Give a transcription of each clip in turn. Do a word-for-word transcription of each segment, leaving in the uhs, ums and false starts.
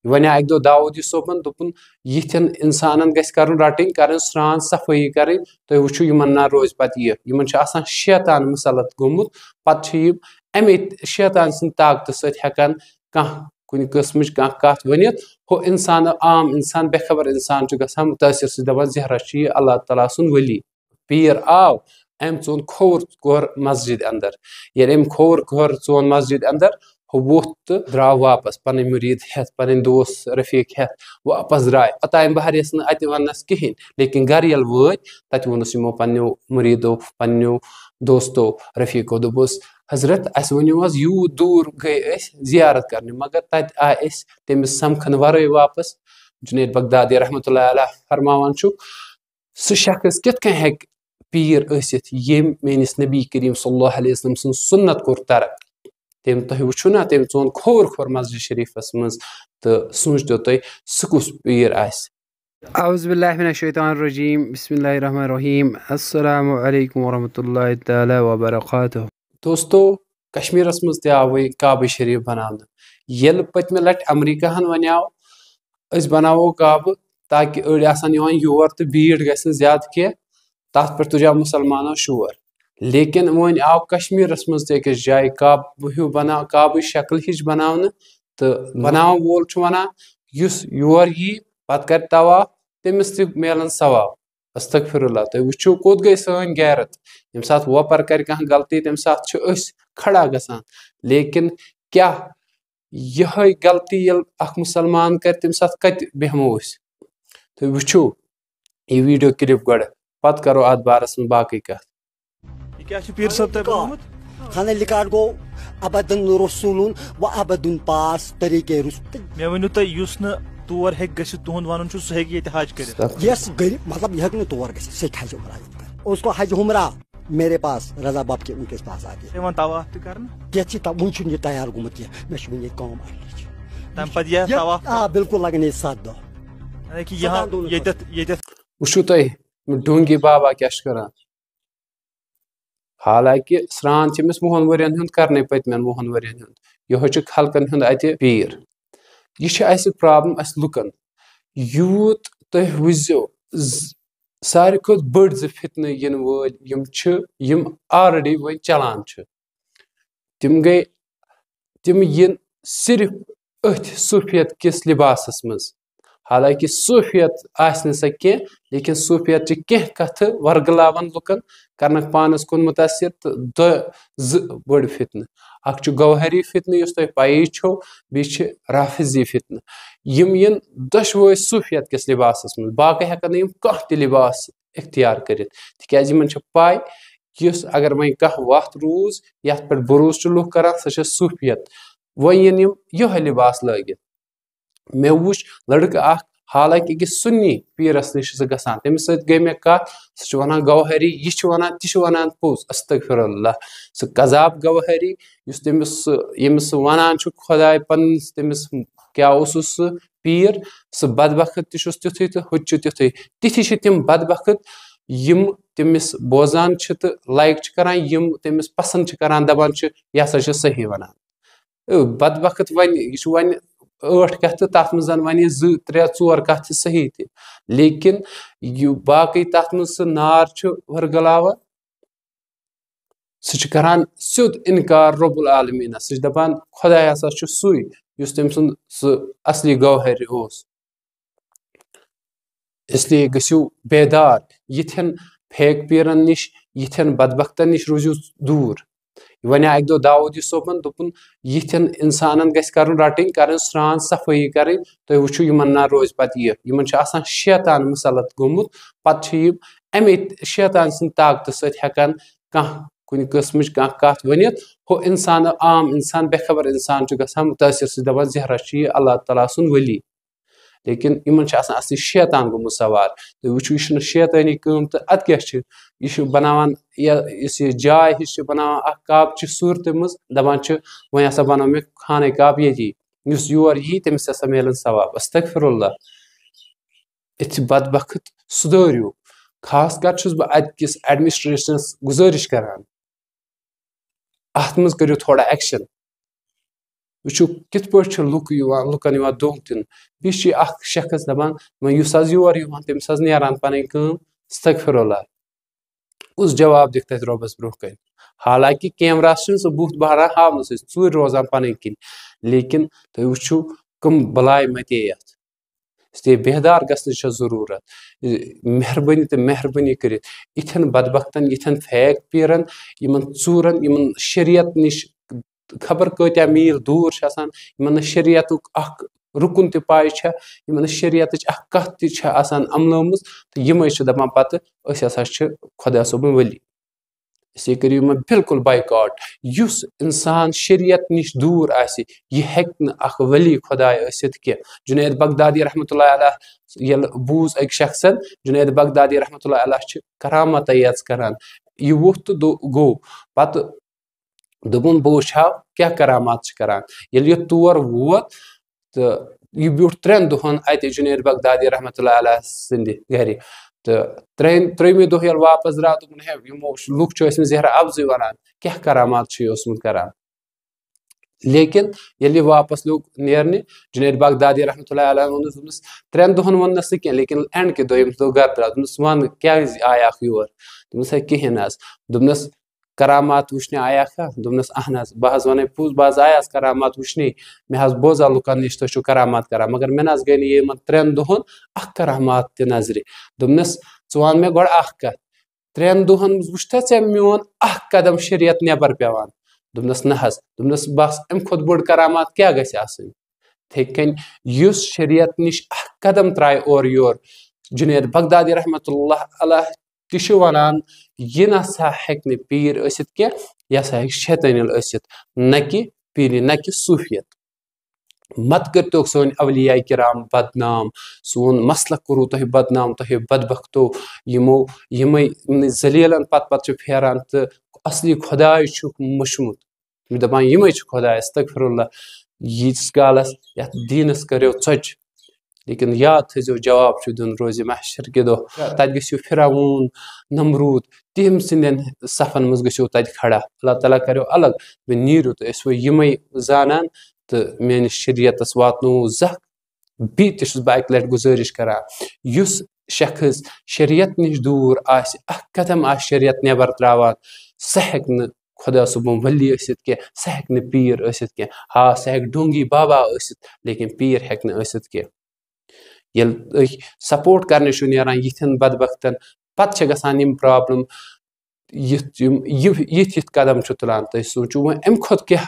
وۄنۍ آو اَکہِ دۄہ داوود یوسفن، دوٚپُن، یِتھٮ۪ن اِنسانن گژھِ کرُن رٹٕنۍ، کرٕنۍ سرٛان، صفٲیی کرٕنۍ۔ تُہۍ وٕچھِو، یِمن نہ روزِ پتہٕ یہِ، یِمن چھُ آسان شیطان مُسلط گوٚمُت، پتہٕ چھِ یِم اَمے شیطان سٕنٛدِ طاقتہٕ سۭتۍ ہٮ۪کان کانٛہہ کُنہِ قٕسمٕچ کانٛہہ کتھ ؤنِتھ۔ ہُہ اِنسان، عام اِنسان، بے خبر اِنسان چھُ گژھان مُتٲثر، سُہ چھُ دپان، زہرس چھُ یہِ، اللہ تعالیٰ سُنٛد ؤلی۔ پیٖر آو، أمۍ ژون کھووُر کوٚر مسجد اندر۔ ییٚلہِ أمۍ کھووُر کوٚر ژون مسجد اندر، ہُہ ووٚتھ تہٕ درٛاو واپس، پنٕنۍ مُریٖد ہٮ۪تھ، پنٕنۍ دوس رفیق ہٮ۪تھ واپس درٛاے۔ اوٚتام بہر یژھ نہٕ اتہِ وننس کِہینۍ، لیکن گرٕ ییٚلہِ وٲتۍ، تتہِ ووٚنُس یِمو پننیو مُریٖدو، پننیو دوستو، رفیقو، دوٚپُس، "حضرت، اسہِ ؤنِو حظ، یوٗت دوٗر گٔے أسۍ زیارت کرنہِ، مگر تتہِ آے أسۍ تٔمِس سمکھنہٕ ورٲے واپس۔" جنید بغدادی رحمتہ اللہ علیہ فرماوان چھُ، سُہ شخص کِتھ کٔنۍ ہیٚکہِ پیٖر ٲسِتھ، ییٚمۍ میٲنِس نبی کریم صلی اللہ علیہ وسلم سٕنٛز سُنت کوٚر ترک؟ تٔمۍ، تۄہہِ وٕچھِو نا، تٔمۍ ژون کھووُر کھووُر مسجد شریفس منٛز تہٕ سوٗنٛچتو تُہۍ، سُہ کُس پیٖر آسہِ؟ اعوذ باللہ من الشیطان الرجیم، بسم اللہ الرحمن الرحیم، السلام علیکم ورحمۃ اللہ تعالیٰ وبرکاتہ۔ دوستو، کشمیرس منٛز تہِ آوٕے کعبہٕ شریف بناونہٕ۔ ییٚلہِ پٔتمہِ لٹہِ امریکہن ونیاو، أسۍ بناوو کعبہٕ، تاکہِ أڑۍ آسن یِوان یور تہٕ بیٖڑ گژھِ نہٕ زیادٕ کینٛہہ، تتھ پٮ۪ٹھ تُجاو مُسلمانو شور۔ لیکن وۄنۍ آو کشمیرس منٛز تہِ أکِس جایہِ کعبہٕ ہیوٗ بنا-، کعبٕچ شکل ہِش بناونہٕ، تہٕ بناون وول چھُ ونان، یُس یور یی، پتہٕ کرِ طواف، تٔمِس تہِ میلن ثواب۔ استغفر اللہ، تُہۍ وٕچھِو، کوٚت گٔے سٲنۍ غیرت؟ ییٚمہِ ساتہٕ وۄپر کرِ کانٛہہ غلطی، تَمہِ ساتہٕ چھِ أسۍ کھڑا گژھان۔ لیکن کیٛاہ یِہوٚے غلطی ییٚلہِ اکھ مُسلمان کرِ، تَمہِ ساتہٕ کتہِ بیٚہمو أسۍ؟ تُہۍ وٕچھِو یہِ ویٖڈیو کلپ گۄڈٕ، پتہٕ کرو اتھ بارس منٛز باقٕے کتھ۔ یہِ کیٛاہ چھُ پیٖر صٲب تۄہہِ بنومُت؟ خانہ لکار گوٚو ابدن رسولون و ابدن پاس طریقے رسول۔ مےٚ ؤنِو تُہۍ، یُس نہٕ تور ہیٚکہِ گٔژھِتھ، تُہُنٛد وَنُن چھُ، سُہ ہیٚکہِ ییٚتہِ حج کٔرِتھ۔ یس غریب، مطلب، یہِ ہیٚکہِ نہٕ تور گٔژھِتھ، سُہ ہیٚکہِ حج عمرہ ییٚتہِ کٔرِتھ۔ اس کو حج عمرہ میرے پاس رضا باب کے ان کے پاس آ گیا۔ تُہۍ وَن طواف تہِ کرنہٕ؟ یتھ چھِ تا-، وُنہِ چھُنہٕ یہِ تیار گوٚمُت کینٛہہ، مےٚ چھُ وُنہِ ییٚتہِ کٲم اَکھ۔ تَمہِ پَتہٕ یہِ یتھ، طواف؟ آ، بالکل لگن ییٚتہِ ستھ دۄہ۔ یعنی کہِ یہِ ہا-، ستَن دۄہَن ییٚتٮ۪تھ، ییٚتٮ۪تھ۔ وٕچھِو تُہۍ، ڈونگی بابا کیٛاہ چھُ کران؟ حالانکہِ سرٛان چھِ أمِس وُہَن ؤرین ہُنٛد کرنَے، پٔتمٮ۪ن وُہَن ؤرین ہُنٛد۔ یِہوٚے چھُ خلقن ہُنٛد اَتہِ پیٖر۔ یہِ چھِ اَسہِ پرابلم، اَسہِ لُکن۔ یوٗت تُہۍ وٕچھزیو، ز-، ساروی کھۄتہٕ بٔڑۍ زٕ فتنہٕ یِنہٕ وٲلۍ یِم چھِ، یِم already وۄنۍ چلان چھِ۔ تِم گٔے، تِم یِن صرف أتھۍ صوٗفیت کِس لباسس منٛز۔ حالانکہِ صوٗفیت آسہِ نہٕ سۄ کینٛہہ، لیکن صوٗفیت چھِ کینٛہہ کتھٕ ورگلاوان لُکن، کرنکھ پانس کُن متاثر، تہٕ دۄ-، زٕ بٔڑۍ فتنہٕ۔ اکھ چھُ گوہری فتنہٕ، یُس تۄہہِ پَیی چھو، بیٚیہِ چھِ رافضی فتنہٕ۔ یِم یِن دۄشوے صوٗفیت کِس لباسس منٛز، باقٕے ہٮ۪کن نہٕ یِم کانٛہہ تہِ لباس اختیار کٔرِتھ، تِکیازِ یِمن چھِ پَے، یُس اگر وۄنۍ کانٛہہ وَتھ روٗز، یَتھ پٮ۪ٹھ بروسہٕ چھِ لُکھ کران، سۄ چھےٚ صوٗفیت۔ وۄنۍ یِن یِم یِہوٚے لباس لٲگِتھ۔ مےٚ وٕچھ لڑکہٕ اکھ، حالانکہِ أکِس سُنی پیٖرس نِش چھُ سُہ گژھان، تٔمِس سۭتۍ گٔے مےٚ کتھ، سُہ چھُ ونان گوہری، یہِ چھُ ونان، تہِ چھُ ونان پوٚز، استغفر اللہ۔ سُہ کذاب گوہری، یُس تٔمِس سُہ، ییٚمِس سُہ ونان چھُ خۄداے پننِس، تٔمِس کیٛاہ اوسُس سُہ پیٖر، سُہ بدبخت تہِ چھُس تیُتھُے تہٕ ہُہ تہِ چھُ تیُتھُے۔ تِتھی چھِ تِم بدبخت، یِم تٔمِس بوزان چھِ تہٕ like چھِ کران، یِم تٔمِس پسند چھِ کران، دپان چھِ، "یہِ ہسا چھُ صحیح ونان۔" اے، بدبخت وَنہِ، یہِ چھُ وَنہِ ٲٹھ کَتھٕ، تَتھ منٛز زَن وَنہِ زٕ، ترٛےٚ، ژور کَتھٕ صحیح تہِ۔ لیکن یہِ باقٕے تَتھ منٛز سُہ نار چھُ ؤرگلاوان، سُہ چھُ کران سیوٚد اِنکار رب العالمیٖنَس۔ سُہ چھُ دَپان، خۄداے ہسا چھُ سُے، یُس تٔمۍ سُنٛد سُہ اصلی گوہر اوس۔ اس لیے گٔژھِو بیدار، یِتھٮ۪ن fake پیٖرن نِش، یِتھٮ۪ن بدبختن نِش روٗزِو دوٗر۔ وۄنۍ آو اَکہِ دۄہ داوود یوسفن، دوٚپُن، یِتھٮ۪ن اِنسانن گژھِ کرُن رٹٕنۍ، کرٕنۍ سرٛان، صفٲیی کرٕنۍ۔ تُہۍ وٕچھِو، یِمن نہ روزِ پتہٕ یہِ، یِمن چھُ آسان شیطان مُسلط گوٚمُت، پتہٕ چھِ یِم اَمے شیطان سٕنٛدِ طاقتہٕ سۭتۍ ہٮ۪کان کانٛہہ کُنہِ قٕسمٕچ کانٛہہ کتھ ؤنِتھ۔ ہُہ اِنسان، عام اِنسان، بے خبر اِنسان چھُ گژھان مُتٲثر، سُہ چھُ دپان، زہرس چھُ یہِ، اللہ تعالیٰ سُنٛد ؤلی۔ لیکن یِمن چھُ آسان اصلی شیطان گوٚمُت سوار۔ تُہۍ وٕچھِو، یہِ چھُنہٕ شیطٲنی کٲم تہٕ اَتھ کیٛاہ چھِ؟ یہِ چھُ بناوان، یا یُس یہِ جاے ہِش چھِ بناوان اکھ کعبہٕ چہِ صوٗرتہِ منٛز، دپان چھِ، "وۄنۍ ہسا بناو مےٚ خانہ کعبہٕ ییٚتی، یُس یور یی، تٔمِس ہسا میلن ثواب۔" استغفر اللہ۔ أتھۍ بدبخت سُدٲرِو۔ خاص کر چھُس بہٕ اَتہِ کِس administration-س گُزٲرِش کران، اَتھ منٛز کٔرِو تھوڑا action۔ وٕچھِو کِتھ پٲٹھۍ چھُ لُکھ یِوان، لُکن یِوان دھوکہٕ دِنہٕ۔ بیٚیہِ چھُ اکھ شخص دپان، وۄنۍ یُس حظ یور یِوان، تٔمِس حظ نیران پنٕنۍ کٲم، استغفر اللہ۔ کُس جواب دِکھ تتہِ رۄبس برونٛہہ کنہِ؟ حالانکہِ کیمراہس چھُنہٕ سُہ بُتھ بہران ہاونہٕ سۭتۍ، ژوٗرِ روزان پنٕنۍ کِنۍ، لیکن تُہۍ وٕچھِو کم بلاے متے یتھ۔ اس لیے بیدار گژھنٕچ چھےٚ ضروٗرت۔ مہربٲنی تہٕ مہربٲنی کٔرِتھ یِتھٮ۪ن بدبختن، یِتھٮ۪ن فیک پیرن، یِمن ژوٗرن، یِمن شریعت نِش خبر کۭتیاہ میٖل دوٗر چھِ آسان، یِمن نہٕ شریعتُک اکھ رُکُن تہِ پاے چھےٚ، یِمن نہٕ شریعتٕچ اکھ کتھ تہِ چھےٚ آسان عملٲمٕژ، تہٕ یِمے چھِ دپان پتہٕ، أسۍ ہسا چھِ خۄدا صٲبٕنۍ ؤلی۔ اس لیے کٔرِو یِمن بالکل بایکاٹ۔ یُس انسان شریعت نِش دوٗر آسہِ، یہِ ہیٚکہِ نہٕ اکھ ولی خۄداے ٲسِتھ کینٛہہ۔ جنید بغدادی رحمتہ اللہ علیہ ییٚلہِ بوٗز أکۍ شخصن، جنید بغدادی رحمتہ اللہ علیہ چھِ کرامتہ یٲژ کران، یہِ ووٚتھ تہٕ دو-، گوٚو۔ پتہٕ دوٚپُن، بہٕ وٕچھ ہا کیٛاہ کرامات چھِ کران۔ ییٚلہِ یہِ تور ووت تہٕ یہِ بیوٗٹھ ترٛٮ۪ن دۄہن اَتہِ جنید بغدادی رحمتہ اللہ علیہ سٕنٛدِ گرِ۔ تہٕ ترٛٮ۪ن، ترٛیٚیِمہِ دۄہ ییٚلہِ واپس درٛاو، دوٚپُن، ہے، یِمو لُکھ چھِ ٲسمٕتۍ زہرہ اَپزُے وَنان، کیٛاہ کرامات چھُ یہِ اوسمُت کران؟ لیکن ییٚلہِ یہِ واپس لوٚگ نیرنہِ، جنید بغدادی رحمتہ اللہ علیہ ووٚنُس، دوٚپنَس، ترٛٮ۪ن دۄہن ووٚننَس نہٕ کینٛہہ، لیکن اینڈ کہِ دۄہ ییٚمہِ دۄہ گرٕ درٛاو، دوٚپنَس، وَن، کیٛازِ آیاکھ یور؟ دوٚپنَس، ہے، کِہیٖنۍ نہٕ حظ۔ دوٚپنَس، کرامات وٕچھنہِ آیاکھا؟ دوٚپنَس، اہن حظ، بہٕ حظ وَنَے پوٚز، بہٕ حظ آیاس کرامات وٕچھنہِ۔ مےٚ حظ بوزا لُکَن نِش، تُہۍ چھِو کرامات کران، مگر مےٚ نہ حظ گٔے نہٕ یِمَن ترٛٮ۪ن دۄہَن اَکھ کرامات تہِ نظرِ۔ دوٚپنَس، ژٕ وَن مےٚ گۄڈٕ اَکھ کَتھ، ترٛٮ۪ن دۄہَن منٛز وٕچھتھا ژےٚ میون اَکھ قدم شریعت نٮ۪بر پٮ۪وان؟ دوٚپنَس، نہ حظ۔ دوٚپنَس، بَس، اَمہِ کھۄتہٕ بٔڑ کرامات کیٛاہ گژھِ آسٕنۍ؟ یِتھَے کٔنۍ یُس شریعت نِش اَکھ قدم ترٛایہِ اورٕ یور، جنید بغدادی رحمتہ اللہ علیہ تہِ چھُ وَنان، یہِ نہ سا ہیٚکہِ نہٕ پیٖر ٲسِتھ کینٛہہ، یہِ ہسا ہیٚکہِ شیطٲنِل ٲسِتھ، نہ کہِ پیٖری، نہ کہِ صوٗفیت۔ مت کٔرتو سٲنۍ اولیاء کرام بدنام، سون مسلک کوٚروٕ تۄہہِ بدنام، تۄہہِ بدبختو، یِمو، یِمے، یِمنٕے ذلیلن پتہٕ پتہٕ چھِ پھیران تہٕ اصلی خۄداے چھُکھ مٔشمُت۔ یِم دپان، یِمے چھِ خۄداے، استغفر اللہ۔ ییٖتِس کالس یتھ دیٖنس کٔرِو ژۄچہِ، لیکن یاد تھٲیزیو، جواب چھُ دیُن روزِ محشر کہِ دۄہ۔ تتہِ گٔژھِو فرعون، نمروٗد، تِم سٕنٛدٮ۪ن صفن منٛز گٔژھِو تتہِ کھڑا۔ اللہ تعالیٰ کریو الگ، وۄنۍ نیٖرِو تُہۍ، أسۍ وۄنۍ یِمے زانان تہٕ میٲنِس شریعتس واتنووُ زکھ۔ بیٚیہِ تہِ چھُس بہٕ اکہِ لٹہِ گُزٲرِش کران، یُس شخص شریعت نِش دوٗر آسہِ، اکھ قدم آسہِ شریعت نٮ۪بر تراوان، سُہ ہیٚکہِ نہٕ خۄدا صٲبُن ولی ٲسِتھ کینٛہہ، سُہ ہیٚکہِ نہٕ پیٖر ٲسِتھ کینٛہہ۔ ہا، سُہ ہیٚکہِ ڈونگی بابا ٲسِتھ، لیکن پیٖر ہیٚکہِ نہٕ ٲسِتھ کینٛہہ۔ ییٚلہِ أسۍ سپورٹ کرنہِ چھُ نیران یِتھٮ۪ن بدبختن، پتہٕ چھِ گژھان یِم پرابلم، یِتھ یِم، یِتھ یِتھ قدم چھُ تُلان۔ تُہۍ سوٗنٛچِو وۄنۍ، اَمہِ کھۄتہٕ کیٛاہ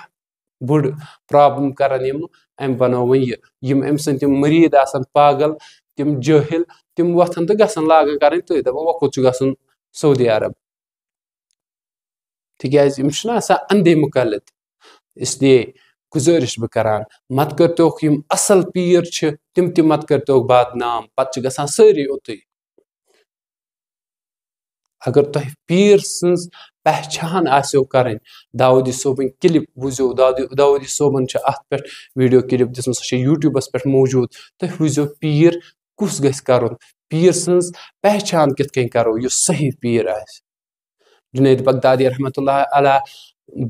بٔڑ پرابلم کرن یِم؟ أمۍ بنٲو وۄنۍ یہِ، یِم أمۍ سٕنٛدۍ تِم مُریٖد آسن پاگل، تِم جٲہِل، تِم وۄتھن تہٕ گژھن لاگن کرٕنۍ تُہۍ، دپان، وۄنۍ کوٚت چھُ گژھُن؟ سعودی عرب۔ تِکیازِ یِم چھِنہ آسان اندھے مقلد۔ اس لیے گُزٲرِش بہٕ کران، مت کٔرتوکھ یِم اصل پیٖر چھِ، تِم تہِ مت کٔرتوکھ بدنام، پتہٕ چھِ گژھان سٲری اوٚتُے۔ اگر تۄہہِ پیٖر سٕنٛز پہچان آسیو کرٕنۍ، داوودی صٲبٕنۍ clip وٕچھزیو، داودی، داوودی صٲبن چھِ اتھ پٮ۪ٹھ video clip دِژمٕژ، سۄ چھِ YouTubeس پٮ۪ٹھ موجود۔ تُہۍ وٕچھزیو پیٖر کُس گژھِ کرُن، پیٖر سٕنٛز پہچان کِتھ کٔنۍ کرو، یُس صحیح پیٖر آسہِ۔ جنید بغدادی رحمتہ اللہ علیہ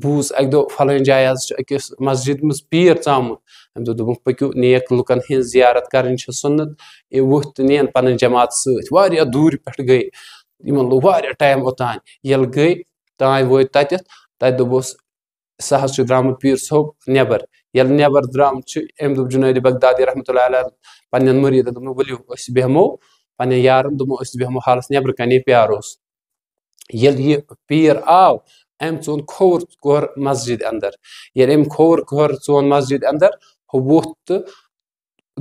بوٗز اکہِ دۄہ، فلٲنۍ جایہِ حظ چھُ أکِس مسجد منٛز پیٖر ژامُت۔ أمۍ دوٚپ، دوٚپُن، پٔکِو، نیک لُکن ہٕنٛز زیارت کرٕنۍ چھِ سُنت۔ یہِ ووٚتھ تہٕ نِیَن پنٕنۍ جماعت سۭتۍ، واریاہ دوٗرِ پٮ۪ٹھ گٔے، یِمن لوٚگ واریاہ ٹایم اوٚتام۔ ییٚلہِ گٔے، تام وٲتۍ تتٮ۪تھ، تتہِ دوٚپُس، سُہ حظ چھُ درٛامُت پیٖر صٲب نٮ۪بر۔ ییٚلہِ نٮ۪بر درٛامُت چھُ، أمۍ دوٚپ جنید بغدادی رحمتہ اللہ علیہ پننٮ۪ن مُریٖدن، دوٚپُن، ؤلِو، أسۍ بیٚہمو، پننٮ۪ن یارن دوٚپمو، أسۍ بیٚہمو حالس نٮ۪برٕ کنے، پیاروس۔ ییٚلہِ یہِ پیٖر آو، أمۍ ژون کھووُر کھوٚر مسجد اندر۔ ییٚلہِ أمۍ کھووُر کھوٚر ژون مسجد اندر، ہُہ ووٚتھ تہٕ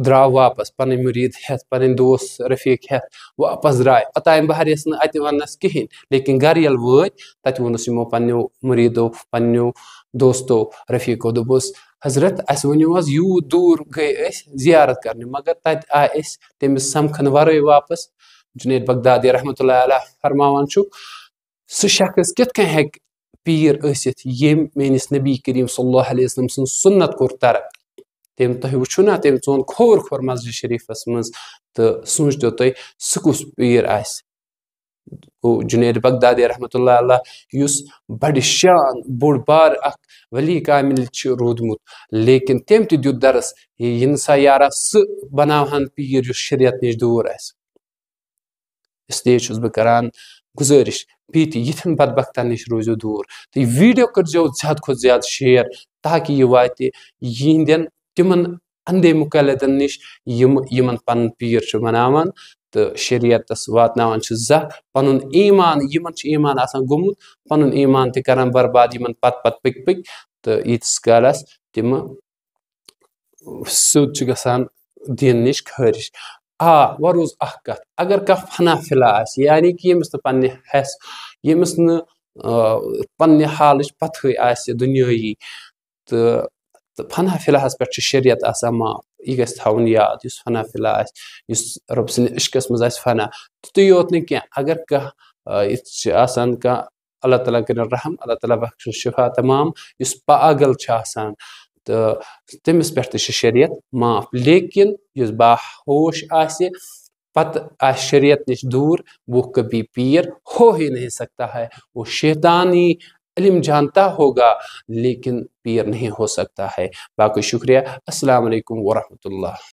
درٛاو واپس، پنٕنۍ مُریٖد ہٮ۪تھ، پنٕنۍ دوس رفیٖق ہٮ۪تھ واپس درٛاے۔ اوٚتام بہر یَس نہٕ اتہِ وننس کِہینۍ، لیکن گرٕ ییٚلہِ وٲتۍ، تتہِ ووٚنُس یِمو پننیو مُریٖدو، پننیو دوستو، رفیٖقو، دوٚپُس، حضرت، اسہِ ؤنِو حظ، یوٗت دوٗر گٔے أسۍ زیارت کرنہِ، مگر تتہِ آے أسۍ تٔمِس سمکھنہٕ ورٲے واپس۔ جنید بغدادی رحمتہ اللہ علیہ فرماوان چھُ، سُہ شخص کِتھ کٔنۍ ہیٚکہِ پیٖر ٲسِتھ، ییٚمۍ میٲنِس نبی کریم صلی اللہ علیہ وسلم سٕنٛز سُنت کوٚر ترک؟ تٔمۍ، تۄہہِ وٕچھِو نا، تٔمۍ ژون کھووُر کھووُر مسجد شریفس منٛز، تہٕ سوٗنٛچتو تُہۍ، سُہ کُس پیٖر آسہِ؟ گوٚو جنید بغدادی رحمتہ اللہ علیہ، یُس بڑِ شان بوٚڑ بار اکھ ولی کامل چھُ روٗدمُت، لیکن تٔمۍ تہِ دیُت درس، یہِ یِنہٕ سا یارا سُہ بناوہن پیٖر یُس شریعت نِش دوٗر آسہِ۔ اس لیے چھُس بہٕ کران گُزٲرِش، بیٚیہِ تہِ یِتھٮ۪ن بدبختن نِش روٗزِو دوٗر، تہٕ یہِ video کٔرۍزیو زیادٕ کھۄتہٕ زیادٕ share، تاکہِ یہِ واتہِ یِہنٛدٮ۪ن تِمن اندے مقلدن نِش، یِم یِمن پنُن پیٖر چھُ بناوان تہٕ شریعتس واتناوان چھِ زکھ۔ پنُن ایمان، یِمن چھُ ایمان آسان گوٚمُت، پنُن ایمان تہِ کران برباد یِمن پتہٕ پتہٕ پٔکۍ پٔکۍ، تہٕ ییٖتِس کالس تِمہٕ سیوٚد چھُ گژھان دیٖن نِش خٲرِج۔ آ، وۄنۍ روٗز اکھ کتھ، اگر کانٛہہ فنا فِلا آسہِ، یعنی کہِ ییٚمِس نہٕ پننہِ حیث، ییٚمِس نہٕ، آ، پننہِ حالٕچ پتہٕے آسہِ دُنیٲیی، تہٕ، تہٕ فنا فِلاہس پٮ۪ٹھ چھُ شریعت آسان معاف۔ یہِ گژھِ تھاوُن یاد، یُس فنا فِلا آسہِ، یُس رۄب سٕنٛدِ عشقس منٛز آسہِ فنا۔ تیُتُے یوت نہٕ کینٛہہ، اگر کانٛہہ، آ، یہِ چھِ آسان کانٛہہ، اللہ تعالیٰ کٔرِن رحم، اللہ تعالیٰ بخشن شفا تمام، یُس پاگل چھُ آسان، تہٕ تٔمِس پٮ۪ٹھ تہِ چھِ شریعت معاف۔ لیکن یُس باہوش آسہِ، پتہٕ آسہِ شریعت نِش دوٗر، وہ کبھی پیر ہو ہی نہیں سکتا ہے، وہ شیطانی علم جانتا ہوگا، لیکن پیر نہیں ہو سکتا ہے۔ باقی شکریہ۔ السلام علیکم ورحمۃ اللہ۔